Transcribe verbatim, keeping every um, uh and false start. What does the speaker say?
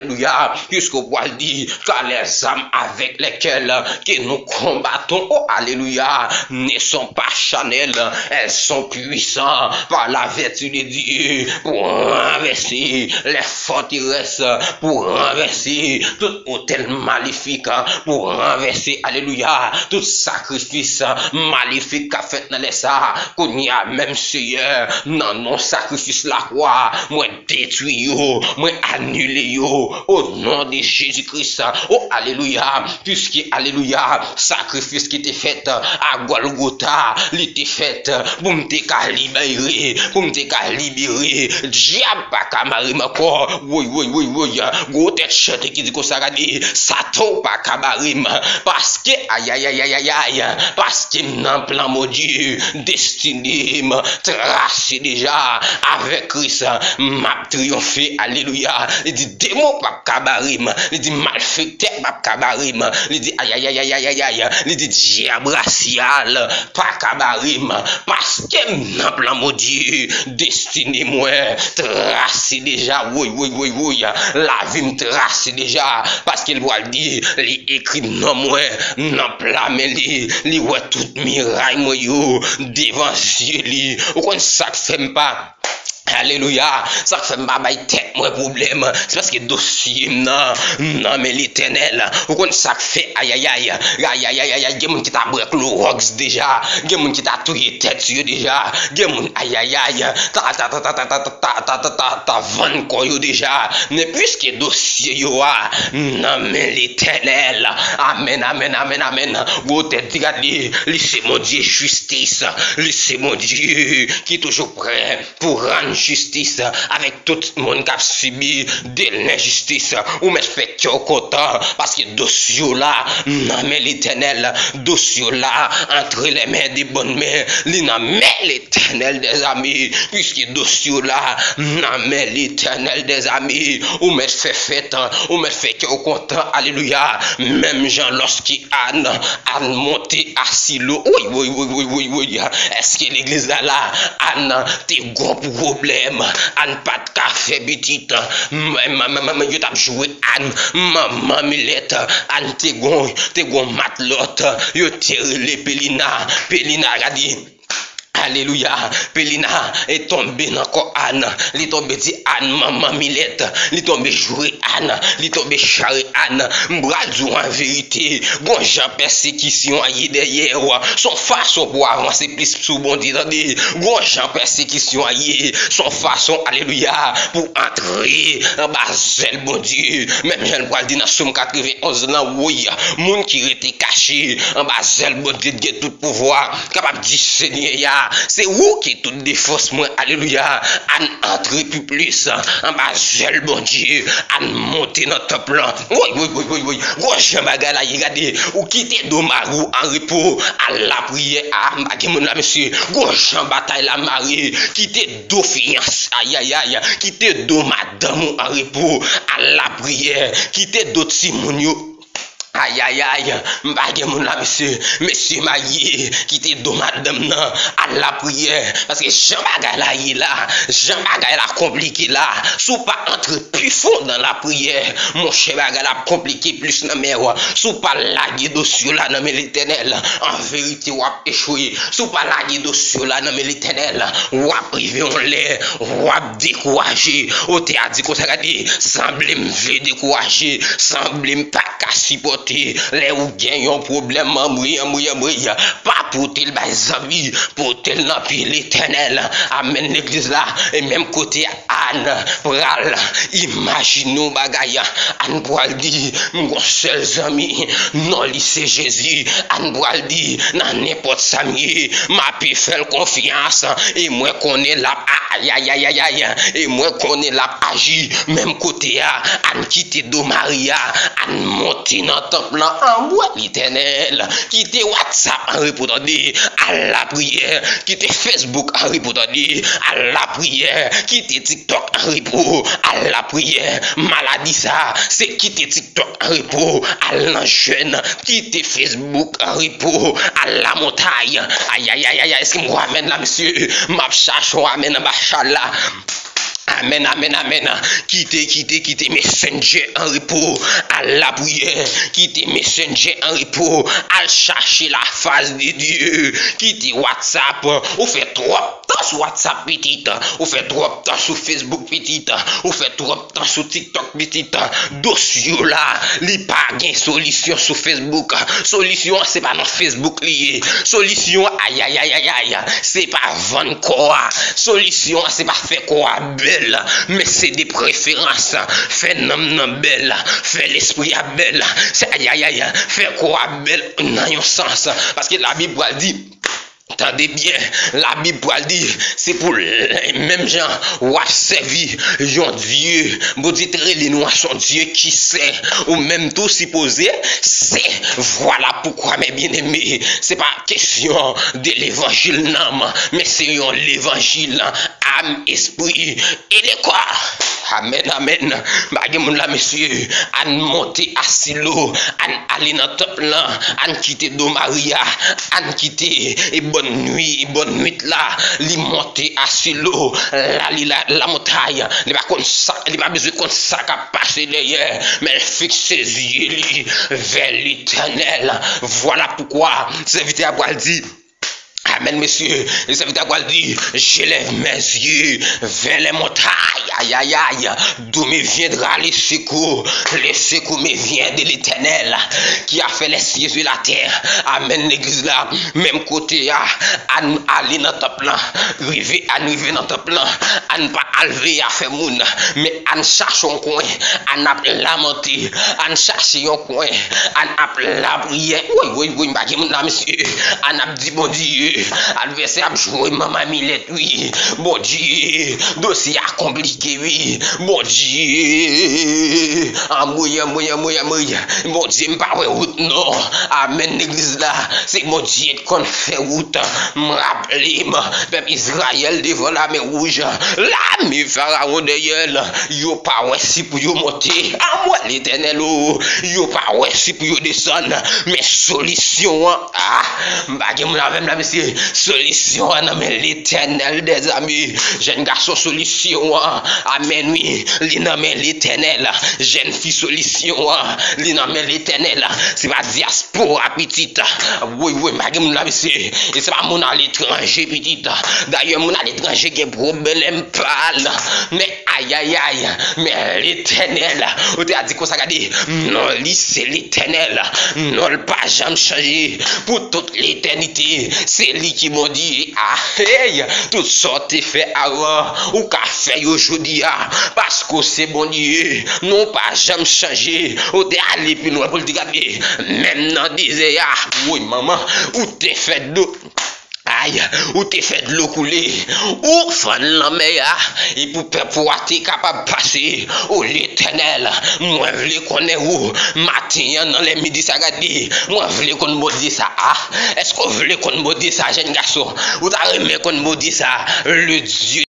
Alelouya, puisque ou pral di, car les armes avec lesquelles que nous combattons, oh alelouya, ne sont pas charnelles, elles sont puissantes par la vertu de Dieu pour renverser les forteresses, pour renverser tout hôtel maléfique, pour renverser, alelouya, tout sakrifis malefik k ap fèt nan lè sa a. Kounye a menm, Seyè, nan non sakrifis lakwa, mwen detwi yo, mwen anile yo, o non de Jezi Kris. O alelouya, puiske alelouya, sakrifis ki te fèt a Gòlgota, li te fèt pou m te ka libere, pou m te ka libere. Dyab pa ka mare m ankò. Woy, woy, woy, woy. Gwo tèt chante ki di konsa, gade, Satan w pa ka mare m. Paske, ayayayayayay, paske m nan plan Bondye, destine m trase deja. Avèk Kris, m ap triyonfe. Alelouya. Li di, demon p ap ka bare m. Li di, malfektè p ap ka bare m. Li di, ayayayayayay. Li di, dyab rasyal pa ka bare m. Paske m nan plan Bondye, destine mwen trase deja. Woy, woy, woy, woy. Lavi m trase deja. Paske l pral di, li ekri non mwen nan pla men li. Li wè tout miray mwen yo devan zye li. Ou konn sa k fè m pa Alelouya. Sa k fè m pa bay tèt mwen pwoblèm, se paske dosye m nan, nan men Letènèl. Ou konn sa k fè, ayayay, ayayayay, gen moun ki ta bwè klowòks deja, gen moun ki ta touye tèt yo deja, gen moun, ayayay, ta, ta, ta vann kò yo deja. Men piske dosye yo a nan men Letènèl, amèn, amèn, amèn, amèn. Gwo tèt di gade, li se Bondye jistis, li se Bondye ki toujou prè pou rann jistis avèk tout moun k ap sibi de lenjistis. Ou mèt fè kè w kontan, paske dosye w la nan men Letènèl, dosye w la entre les mains de bonnes mains, li nan men Letènèl dèzame, piske dosye w la nan men Letènèl dèzame. Ou mèt fè fèt, ou mèt fè kè w kontan, alelouya. Menm jan lòske Ann, Ann monte a Silo. Woy, woy, woy, woy, woy, woy. Èske legliz la la? Ann te gon pwoblèm. Ann pa t ka fè pitit. M, m, m, m, yo t ap joure Ann. Manman Milèt, Ann te gon, te gon matlòt. Yo te rele Pelina. Pelina, gade. Alelouya. Pelina e tonbe nan kò Ann. Li tonbe di Ann manman Milèt. Li tonbe joure Ann. Li tonbe chare Ann. M pral di w an verite, gon jan pèsekisyon an ye dèyè w, s on fason pou w avanse plis sou Bondye, tande. Gon jan pèsekisyon an ye, s on fason, alelouya, pou w antre anba zèl Bondye. Menm jan l pral di nan Sòm katrevenonz lan, woy, moun ki rete kache anba zèl Bondye, t gen tout pouvwa, kapab di, Senyè a, se ou ki tout defans mwen, alelouya. Ann antre pi plis anba zèl Bondye, ann monte nan tanp lan. Woy, woy, woy, woy, woy. Gwo jan bagay la ye, gade, ou kite do mari w an repo, al lapriyè. A, m pa gen moun la, mesye. Gwo jan batay la mare, kite do fiyans, ayayay, kite do madanm ou an repo, al lapriyè, kite do timoun yo. Ayayay, m pa gen moun la, mesye. Mesye marye, kite do madanm nan, al lapriyè. Paske jan bagay la ye la, jan bagay la konplike la, si w pa antre pi fon nan lapriyè, monchè, bagay la ap konplike plis nan men w. Si w pa lage dosye w la nan men Letènèl, an verite, w ap echwe. Si w pa lage dosye w la nan men Letènèl, w ap rive yon lè, w ap dekouraje. Otè a di konsa, gade, sanble m vle dekouraje, sanble m pa ka sipòte. Lè ou gen yon pwoblèm, anmwe, anmwe, anmwe, pa pote l bay zanmi, pote l nan pye Letènèl. Amèn, legliz la. E menm kote a, Ann pral imajine yon bagay. Ann pral di, m gon sèl zanmi, non li se Jezi. Ann pral di, nan nenpòt sa m ye, m ape fè l konfyans. E mwen konnen l ap, ayayayayay, e mwen konnen l ap aji. Menm kote a, Ann kite do mari a, Ann monte nan tanp lan. Anmwe, Letènèl, kite WhatsApp an repo, tande, al lapriyè. Kite Facebook an repo, tande, al lapriyè. Kite TikTok an repo, al lapriyè. Maladi sa, se kite TikTok an repo, al nan jèn. Kite Facebook an repo, al lamontay. Ayayayayay, èske m gon amèn la, mesye? M ap chache yon amèn anba chal la. Amèn, amèn, amèn. Kite, kite, kite Messenger an repo. Al lapriyè. Kite Messenger an repo. Al chache la face de Dieu. Kite WhatsApp. Ou fè twòp tan sou WhatsApp, pitit. Ou fè twòp tan sou Facebook, pitit. Ou fè twòp tan sou TikTok, pitit. Dosye w la, li pa gen solisyon sou Facebook. Solisyon an, se pa nan Facebook li ye. Solisyon an, ayayayayay, se pa vann kò a. Solisyon an, se pa fè kò a bèl, men se de preferans fè nanm nan bèl, fè lespri a bèl. Se ayayay, fè kò a bèl nan yon sans. Paske Labib pral di, tande byen, Labib pral di, se pou l-, menm jan w ap sèvi yon Dye, Bondye te rele nou a se yon Dye ki sen, ou menm tou sipoze sen. Vwala poukwa, mes bien-aimés, se pa kesyon de levanjil nanm, men se yon levanjil âme, esprit et le corps. Amèn, amèn. Pa gen moun la, mesye. Ann monte asilo. Ann ale nan tanp lan. Ann kite do Maria. Ann kite e bòn nwi, e bòn nwit la. Li monte asilo. La, li la, la montay. Li pa konn sa, li pa bezwen konn sa k ap pase dèyè. Men l fikse zye li vè Letènèl. Vwala poukwa sèvitè a pral di, amèn, mesye. Sèvitè a pral di, je lève mes yeux vers les montagnes. Ayayay. D'où me viendra le secours? Le secours me vient de l'Éternel qui a fait les cieux et la terre. Amèn, legliz la. Menm kote a, ann ale nan tanp lan. Rive, ann rive nan tanp lan. Ann pa al veye afè moun. Men ann chache yon kwen. Ann ap lamante. Ann chache yon kwen. Ann ap lapriyè. Woy, woy, woy, m pa gen moun la, mesye. Ann ap di Bondye. Advèsè ap jwe manman milèt, wi. Bondye, dosye a konplike, wi. Bondye. Anmwey, anmwey, anmwey, anmwey. Bondye, m pa wè wout, non. Amèn, legliz la. Se Bondye k konn fè wout. M raple m, pèp Izrayèl devan Lamè Wouj. Lame Farawon dèyè l. Yo pa wè si pou yo monte. Anmwey, Letènèl, o. Yo pa wè si pou yo desann. Men solisyon an, ah, m pa gen moun avè m la, mesye. Solisyon an nan men Letènèl dèzame. Jèn gason, solisyon an, amèn, wi, li nan men Letènèl. Jèn fi, solisyon an, li nan men Letènèl. Se pa dyaspora, pitit. Woy, woy, m pa gen moun la, mesye. E se pa moun aletranje, pitit. Dayè, moun aletranje gen pwoblèm pa l. Men ayayay, men Letènèl, ou te a di konsa, gade, non li se Letènèl, non l pa janm chanje pou tout letènite, se li ki Bondye a. Hey, tout sa w te fè avan, ou ka fè yo jodi a, paske w se Bondye, non w pa janm chanje. Ou te ale pi lwen pou l di, gade, menm nan dezè a, woy manman, ou te fè dlo. Ay, ou te fè dlo koule, ou fann lanmè a, e pou pèp ou a te kapab pase. O Letènèl, mwen vle konnen ou, maten an nan lè midi sa, gade, mwen vle konn Bondye sa a. Èske w vle konn Bondye sa, jèn gason? Ou ta renmen konn Bondye sa, le Dieu